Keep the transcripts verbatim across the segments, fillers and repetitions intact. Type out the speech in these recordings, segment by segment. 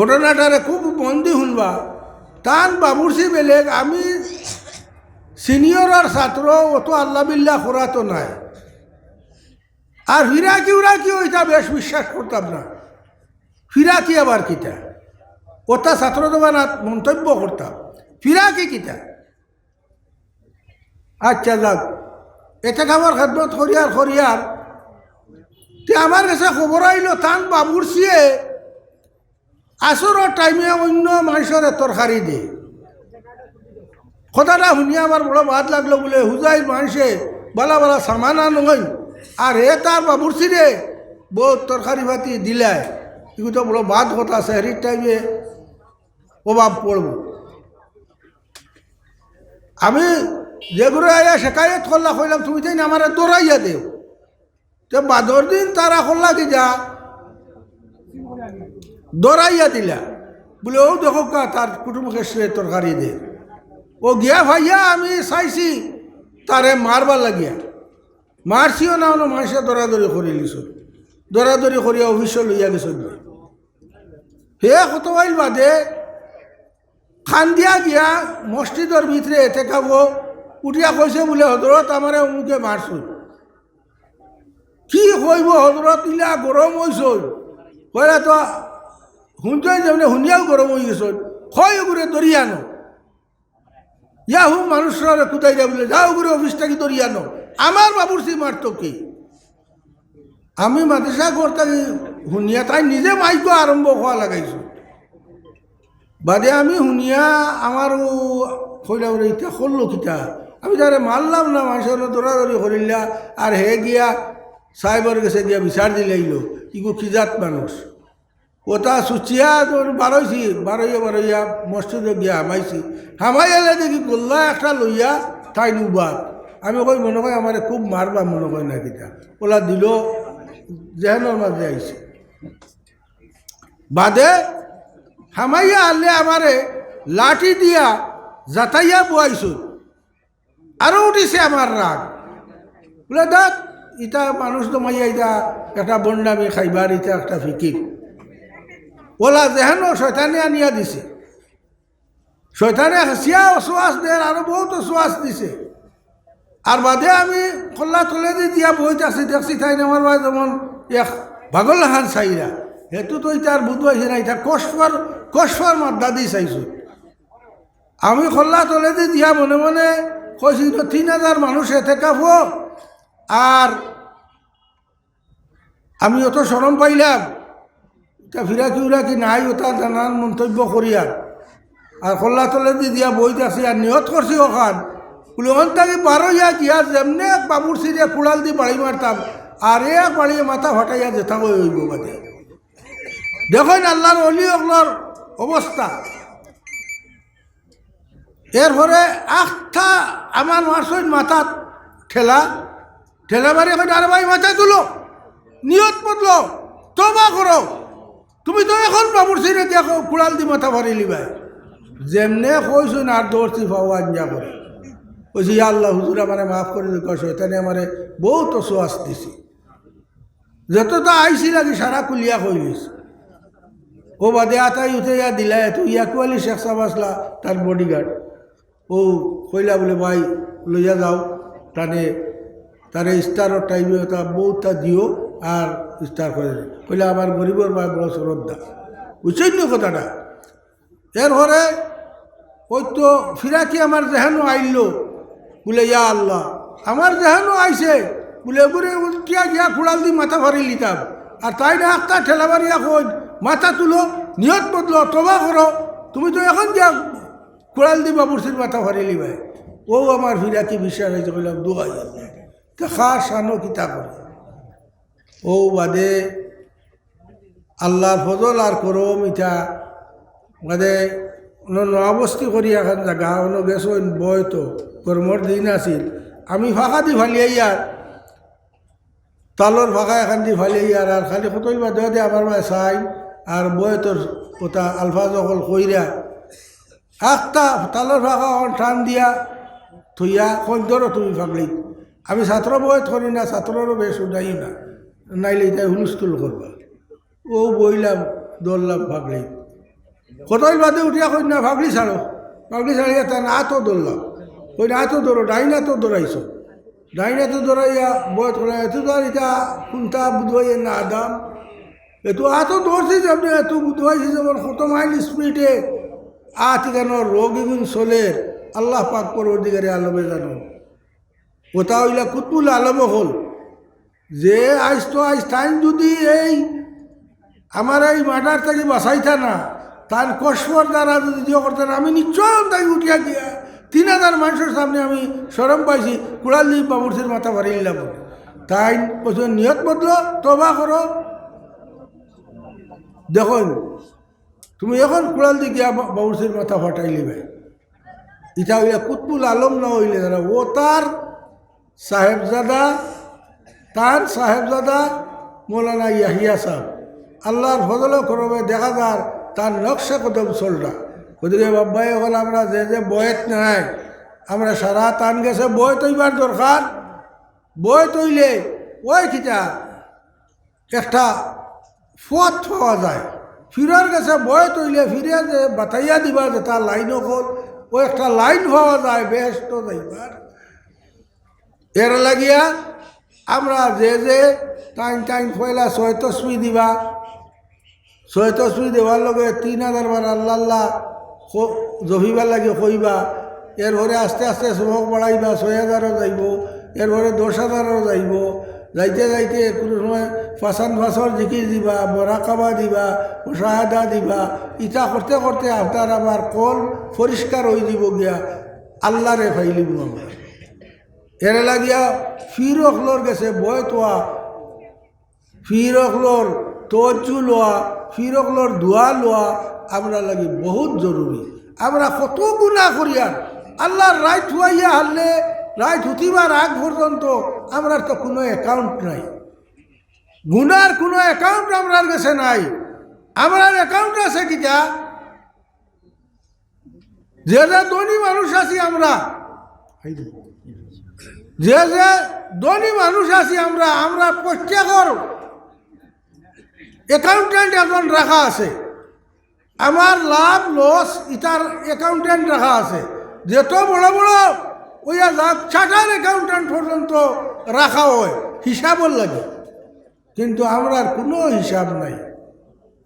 ঘটনাটারে খুব মন দি হুনবা। তান বাবুর্চি বেলেগ, আমি সিনিয়রর ছাত্র, অত আল্লাহ বিল্লাহ করা তো নায়। আর ফিরাকি উরাকি ওইটা বেশ বিশ্বাস করতাম না। ফিরাকি আবার কিতা? অতা ছাত্র জমানাত মন্তব্য করতাম। ফিরাকি কিতা? আচ্ছা, যাক, এতেকাফর খেদমত করিয়ার করিয়ার তে আমার গেছে খবর আইলো, তান বাবুর্চিয়ে আসরর টাইমে অইন্য মানষরে তরকারি দে। কথাটা হুনিয়া আমার বড় বাদ লাগলো বুলে, হুজাইর মানষে বালা বালা সামান আনইন, আর হে তার বাবুর্চিরে বউত তরকারি পাতি দিলায়। ইগু তো বড় বাদ কথা, সেহরির টাইমে অভাব পড়বো। আমি যেগুরে আইয়া শেকায়ত করলা, কইলাম, "তুমি তাইন আমারে দৌড়াইয়া দেও।" তে বাদর দিন তারা করলা কিতা, দৌড়াইয়া দিলা। বুলে, "অউ দেখউক্কা, তার কুটুম খেসরে তরকারি দে।" অউ গিয়া পাইয়া আমি চাইছি তারে মারবার লাগিয়া। মারছিও না, অনো মানষে দৌড়াদৌড়ি করিলিছইন। দৌড়াদৌড়ি করিয়া অফিসো লইয়া গেছইন। হে কতবাইল বাদে কান্দিয়া গিয়া মসজিদর ভিতরে এতেকাফো উঠিয়া কইছে বুলে, "হজরত, আমারে অমুকে মারছইন।" কি কইবো হজরত, ইলা গরম অইছইন। কইলা তো হুনছইন যেমনে হুনিয়াও গরম অইগেছইন। কয়, "অগুরে ধরি আনো।" ইয়াহু মানুষরে কুদাইরা বুলে, "যাও, অগুরে অফিস থাকি ধরি আনো। আমার বাবুর্চি মারতো কে?" আমি মাদ্রাসা ঘর থাকি হুনিয়া তাইন নিজে মাইকো আরম্ভ কওয়া লাগাইছইন। বাদে আমি হুনিয়া আমার অউ কইলা, "ওরে, ইতা করলো কিতা?" আমি তারে মারলাম না, মানষে অনো দৌড়াদৌড়ি করিলা, আর হে গিয়া সাহেবর গেছে গিয়া বিচার দিলাইলো, "ইগু কি জাত মানুষ?" অতা সুচিয়া যখন বারইছি, বারইয়া বারইয়া মসজিদো গিয়া হামাইছি। হামাইয়ালে দেখি গল্লা একটা লইয়া তাইন উবাত। আমি কই, "মনো কয় আমারে খুব মারবা, মনো কয় না কিতা।" অলা দিলো, জেহেনর মাঝে আইছে। বাদে হামাইয়া আলে আমারে লাঠি দিয়া জাতাইয়া বওয়াইছইন। আরো উঠিছে আমার রাগ। বুলে, "দেখ, ইতা মানুষ দমাইয়া ইতা একটা ভন্ডামি খাইবার, ইতা একটা ফিকির।" অলা জেহেনো শয়তানে আনিয়া দিছে। শয়তানে হাসিয়া অসোয়াস দের, আরো বউত অসোয়াস দিছে। আর বাদে আমি কল্লা তলেদি দিয়া বইত আছি, দেখছি তাইন আমার বায় যেমন এক পাগল লাখান চাইরা। হেতু তো ইতার বুঝ পাইছে না, ইতা কসফর, কসফর মাদ্দা দি চাইছইন। আমি কল্লা তলেদি দিয়া মনে মনে কইছি, "ইনো তিন হাজার মানুষ এতেকাফো, আর আমি অত শরম পাইলাম, ইতা ফিরাকি উরাকি নাই, অতা নানান মন্তব্য করিয়ার।" আর কল্লা তলেদি দিয়া বইত আছি, আর নিয়ত করছি অখান, বুলে, "অন থাকি বারইয়া গিয়া যেমনে এক বাবুর্চিরে কুড়াল দি বাড়ি মারতাম, আর এক বাড়িয়ে মাথা ফাটাইয়া যেতা অইবো বাদে।" দেখইন আল্লার অলি অকলর অবস্থা। এরপরে আখতা আমার মারছইন মাথাত ঠেলা, ঠেলা মারি কইন, "আরে ভাই, মাথা তুলো, নিয়ত বদলো, তওবা করো। তুমি তো অখন বাবুর্চিরে দিয়া কুড়াল দি মাথা ফাড়িলিবায়।" যেমনে কইছইন আর দৌড়ছি ফাও আঞ্জা করি। কইছি, "ইয়া আল্লাহ, হুজুর আমারে মাফ করি দেউক্কা, শয়তানে আমারে বউত অসোয়াস দিছে।" যততা আইছি লাগি সারা খুলিয়া কইলিছ। অউ বাদে আতাই উঠে ইয়া দিলা, এত ইয়াকু আলী শেখ সাব আছলা, তার bodyguard। অউ কইলা বুলে, "ভাই, লইয়া যাও, তানে, তারে ইফতারর টাইমে অতা বউততা দিও, আর ইফতার করি দেও।" কইলা, "আমার গরিবর ভাই বড় শ্রদ্ধা।" বুঝছইন নি কথাটা? এরপরে অউ তো ফিরাকি আমার জেহেনো আইলো, বুলে, "ইয়া আল্লাহ, আমার জেহেনো আইছে, বুলে, এগুরে উল্টিয়া গিয়া কুড়াল দি মাথা ফাড়িলিতাম। আর তাইন আখতা ঠেলা মারিয়া কইন, 'মাথা তুলো, নিয়ত বদলো, তওবা করো, তুমি তো অখন গিয়া কুড়াল দি বাবুর্চির মাথা ফাড়িলিবায়।'" অউ আমার ফিরাকি বিশ্বাস অইছে, কইলাম, "দোহাই আল্লাহ, তে খাস শানো কিতা করে?" অউ বাদে আল্লার ফজল আর করম ইতা, মানে, অনো নোয়াবস্তি করি একখান জাগা, অনো গেছইন বয়তো, গরমর দিন আছিল। আমি ফাঁকা দি ফালিয়াইয়ার, তালর ফাঁকা একখান দি ফালিয়াইয়ার, আর খালি কতই বাদে বাদে আমার বায় চাইন, আর বয়তর কথা আলফাজ অকল কইরা, আখতা তালর ফাঁকা অকল টান দিয়া থইয়া কইন, "ধরো তুমি ফাগলিত।" আমি ছাত্র বয়ত করি না, ছাত্ররও বেশ উঠাই না, নাইলে ইতায় হুলস্থুল করবা। অউ বইলাম, ধরলাম ফাগলিত। কতইল বাদে উঠিয়া কইন না, "ফাগড়ি ছাড়ো।" ফাগড়ি ছাড়িয়া তান আতো ধরলাম। কইন, "আতো ধরো, ডাইন আতো ধরাইছো।" ডাইন আতো ধরাইয়া বয়ত করা, এত তো আর ইটা কুন্তা বুধবাইয়ের না আদাম। এত আতো ধরছি যেমন, এত বুধবাইছি যেমন, কত মাইল স্পিডে আত ইখানো রোগ ইগুন চলের, আল্লাহ পাক পরবর্তীকারে আলমে জানো। ওটা অইলা কুতুল আলম অকল। যে আইজ তো আইজ তাইন যদি এই আমার এই মার্ডার থাকি বাঁচাইতা না, তান কসবর দ্বারা যদি দিও করতা না, আমি নিশ্চয় তাই উঠিয়া গিয়া তিন হাজার মানুষের সামনে আমি শরম পাইছি, কুড়াল দি বাবুর্চির মাথা ফাড়ি দিলাম। তাইন কইছে, "নিয়ত বদলো, তবা করো।" দেখইন, তুমি এখন কুড়াল দি গিয়া বা-, বাবুর্চির মাথা ফাটাইলিবে। ইটা অইলে কুতবুল আলম না অইলে তারা, ও তার সাহেবজাদা, তার সাহেবজাদা মৌলানা ইয়াহিয়া সাহেব। আল্লাহর ফজলে করমে দেখা যার তার নকশে কদম চলরা। গতিকে বাবাই অকল আমরা যে যে বয়েত নাই, আমরা সারা তান গেছে বয়েত অইবার দরকার। বয়েত অইলে ওই কিতা একটা পথ পাওয়া যায়। ফিরর গেছে বয়েত অইলে ফিরে যে বাতাইয়া দিবা যেটা লাইন অকল, ও একটা লাইন পাওয়া যায় বেহেস্ত যাইবার। এর লাগিয়া আমরা যে যে টাইম টাইম পয়লা ছয় তসবি দিবা, ছয় তসবি দেওয়ার লগে তিন হাজার বার আল্লাহ আল্লাহ ক-, জপিবার লাগি কইবা। এরপরে আস্তে আস্তে সবক বাড়াইবা, ছয় হাজারও যাইব, এরপরে দশ হাজারও যাইব। যাইতে যাইতে কোনো সময় ফাসান ফাসর জিকির দিবা, মোরাকাবা দিবা, মুশাহাদা দিবা। ইটা করতে করতে আপনার আমার কল পরিষ্কার হয়ে দিব গিয়া, আল্লাহরে পাইলিব আমরা। এর লাগিয়া ফির অকলর গেছে বয়েত অওয়া, ফির অকলর তওয়াজ্জু লওয়া, ফির অকলর দোয়া লওয়া আমরা লাগি বহুত জরুরি। আমরা কত গুনাহ করিয়ার, আল্লাহর রাইত হুয়াইয়া হারলে রাইত হুতিবার আগ পর্যন্ত আমরার তো কোনো অ্যাকাউন্ট নাই। গুনার কোনো অ্যাকাউন্ট আমরার গেছে নাই। আমরার অ্যাকাউন্ট আছে কিতা? যে যে ধনী মানুষ আছি আমরা, যে যে ধনী মানুষ আছি আমরা, আমরা প্রত্যেকর অ্যাকাউন্টেন্ট একজন রাখা আছে। আমার লাভ লস ইতার অ্যাকাউন্টেন্ট রাখা আছে। যত বড় বড় ওইয়া যাক, চার্টার অ্যাকাউন্টেন্ট পর্যন্ত রাখা হয় হিসাবর লাগি। কিন্তু আমরার কোনো হিসাব নাই।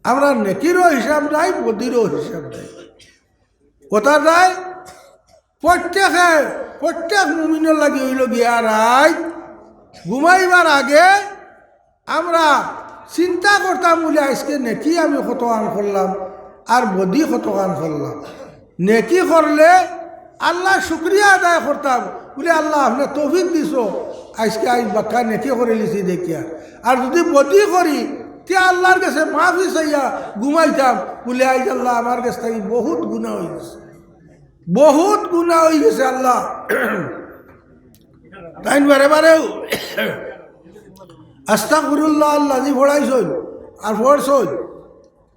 আমরার নেকিরও হিসাব নাই, বদিরও হিসাব নাই। কথা যায়, প্রত্যেকে, প্রত্যেক মুমিনর লাগি অইল গিয়া রাইত ঘুমাইবার আগে আমরা চিন্তা করতাম বলে আজকে নেকি আমি কতখান করলাম আর বদি কতখান করলাম। নেকি করলে আল্লাহ শুক্রিয়া আদায় করতাম বলে, "আল্লাহ, আপনি তৌফিক দিছো, আজকে আমি বাক্কা নেকি করিলিছি দেখিয়া।" আর যদি বদি করি, তে আল্লাহর গেছে মাফি চাইয়া ঘুমাইতাম বলে, "আইজ আল্লাহ আমার গেছ থাকি বহুত গুনাহ হয়ে গেছে।" বহুত গুনাহ হয়ে গেছে আল্লাহ। তাইন বারে বারেও আস্তাগফিরুল্লাহ আল্লাযী পড়াইছইন আর পড়ছইন।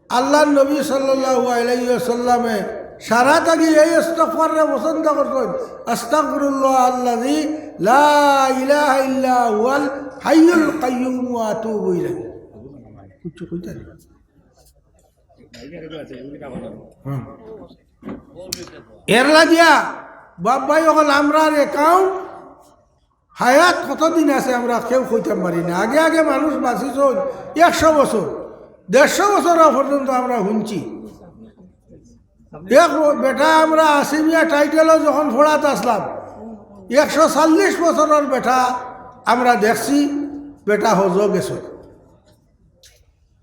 আল্লাহর নবী সাল্লাল্লাহু আলাইহি ওয়াসাল্লামে সারা থাকি এই ইস্তিগফাররে পছন্দ করছইন, আস্তাগফিরুল্লাহ আল্লাযী লা ইলাহা ইল্লা হুয়াল হাইয়ুল কাইয়্যুম ওয়া আতুবু ইলাইহি। কিছু কইতা নি? হুম। এর লাগিয়া বাপ ভাই অকল আমরার অ্যাকাউন্ট হায়াত কতদিন আছে আমরা কেউ কইতাম পারি না। আগে আগে মানুষ বাঁচিছইন একশো বছর, দেড়শো বছর পর্যন্ত আমরা শুনছি। এক বেটা আমরা আসিমিয়া টাইটেলও যখন পড়াত আসলাম, একশো চল্লিশ বছরর বেটা আমরা দেখছি, বেটা হজো গেছে।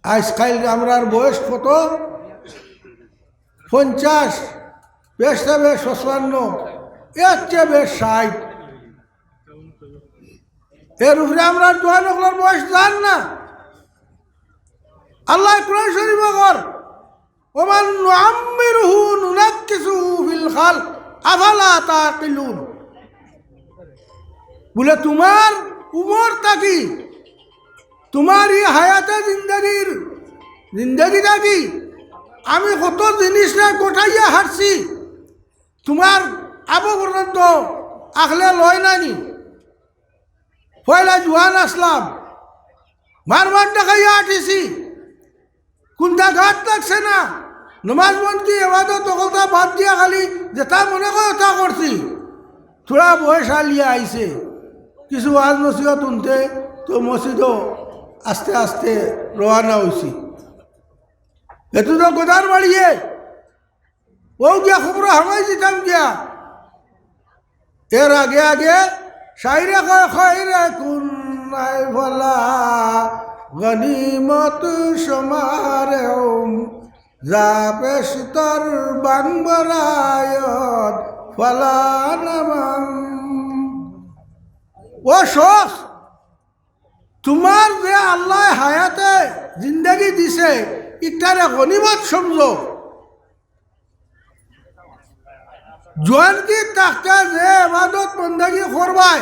আজকাল আমরার বয়স কত? পঞ্চাশ, বেশ বেশ পঁচপান্ন, এর চেয়ে বেশ ষাট। এর উপরে আমরার জোয়ান অকলর বয়স যার না। আল্লাহ কোরআন শরীফ কর, "ওমান নুআম্মিরুহু নুনাক্কিসুহু ফিল খালক, আফালা তাকিলুন।" বলে, তোমার উমর থাকি, তোমার এই হায়াতে জিন্দেগির, জিন্দেগি থাকি আমি কত জিনিস না গোটাইয়া হারছি, তোমার আবু পর্যন্ত আখলে লয় নানি। পয়লা জোয়ান আসলাম, মার মার দেখাইয়া আটিছি, কুন্তা ঘাত লাগছে না, নমাজ বন্দি এবাদত অকলতা বাদ দিয়া খালি যেটা মনে করে তা করছি। থুড়া বয়স আলিয়া আইছে, কিছু ওয়াজ নসিহত হুনতে তো মসজিদও আস্তে আস্তে রওয়ানা অইছি। এত তো গোদার বাড়িয়ে, ও গিয়া খবর হামাই দিতাম গিয়া। এর আগে আগে শাইরে কয়, "খয়রে কুন নাই ফলা, গনিমত সমারে উম, যা পেশতর বাংবরায়ত ফলা নামাম।" ও শখ, তোমার যে আল্লাহ হায়াতে জিন্দেগি দিছে, ইটারে গনিমত সমঝো। জোয়ানকি থাকতে যে এবাদত বন্দেগি করবায়,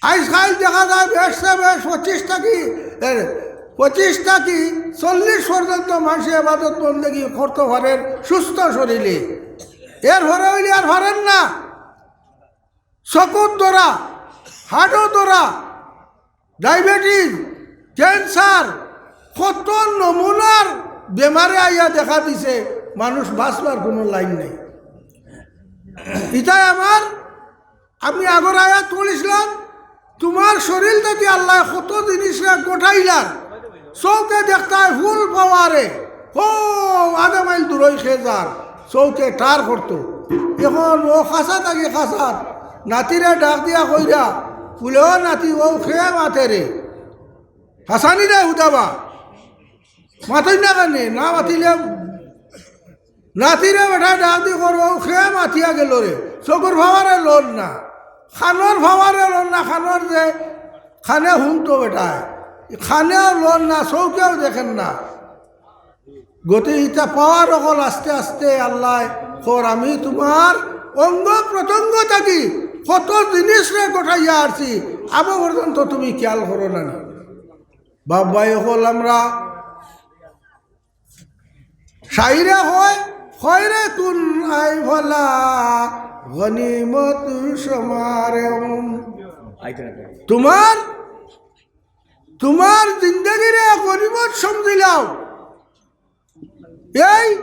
আইজকাইল দেখা যায় বেশে বেশ পঁচিশ থাকি, এ, পঁচিশ থাকি চল্লিশ পর্যন্ত মানষে এবাদত বন্দেগি করতো পারের সুস্থ শরীরে। এর পরে অইলে আর পারের না। চকুর ধরা, হার্টও ধরা, ডায়াবেটিস, ক্যান্সার, কত নমুনার বেমারে আইয়া দেখা দিছে, মানুষ বাঁচবার কুনু লাইন নাই। ইটাই আমার, আমি আগর আয়াত পড়ছিলাম, তোমার শরীর থাকি আল্লাহ কত জিনিস গঠাইলার, চউখে দেখতায় ফুল পাওয়ারে, হো, আধা মাইল দূরই খেজার, চউখে টার করতো। এখন ও খাসা থাকি খাসাত, নাতিরে ডাক দিয়া কইরা, বুলে, "ও নাতি, ও খে মাতে রে।" হাসানি রে হুদাবা। মাতই না কেনে? না মাতিলে নাতিরে বেটা ডাক দি করো, "ও খে মাতিয়া গেল রে।" চকুর পাওয়ারে লন না, কানর পাওয়ারে লন না, কানর যে কানে হুনতো বেটায়, কানেও লন না, চউখেও দেখের না। গতি ইতা পাওয়ার অকল আস্তে আস্তে আল্লাহ কর, আমি তোমার অঙ্গ প্রত্যঙ্গ থাকি কত জিনিসরে গঠাইয়া আরছি, আবো পর্যন্ত তুমি খেয়াল করো না নি। বাপ ভাই অকল আমরা শাইরে কয়, "খয়রে কুন আই ফলা, গনিমত সমারে উম।" তোমার, তোমার জিন্দেগিরে গনিমত সমঝিলাও। এই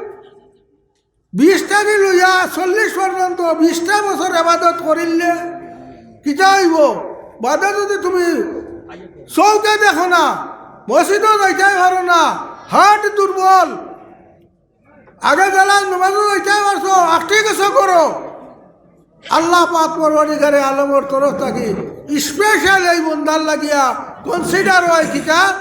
বিশ থাকি লইয়া চল্লিশ পর্যন্ত বিশটা বছর এবাদত করিলে কিতা অইবো? বাদে যদি তুমি চউখে দেখো না, মসজিদও যাইতায় পারো না, হার্ট দুর্বল, আগে যারা নমাজও যাইতায় পারছো, আটকে গেছো করো, আল্লাহ পাক পরওয়ারদিগারে আলমর তরফ থাকি স্পেশাল এই বন্দার লাগিয়া কনসিডার অয় কিতা?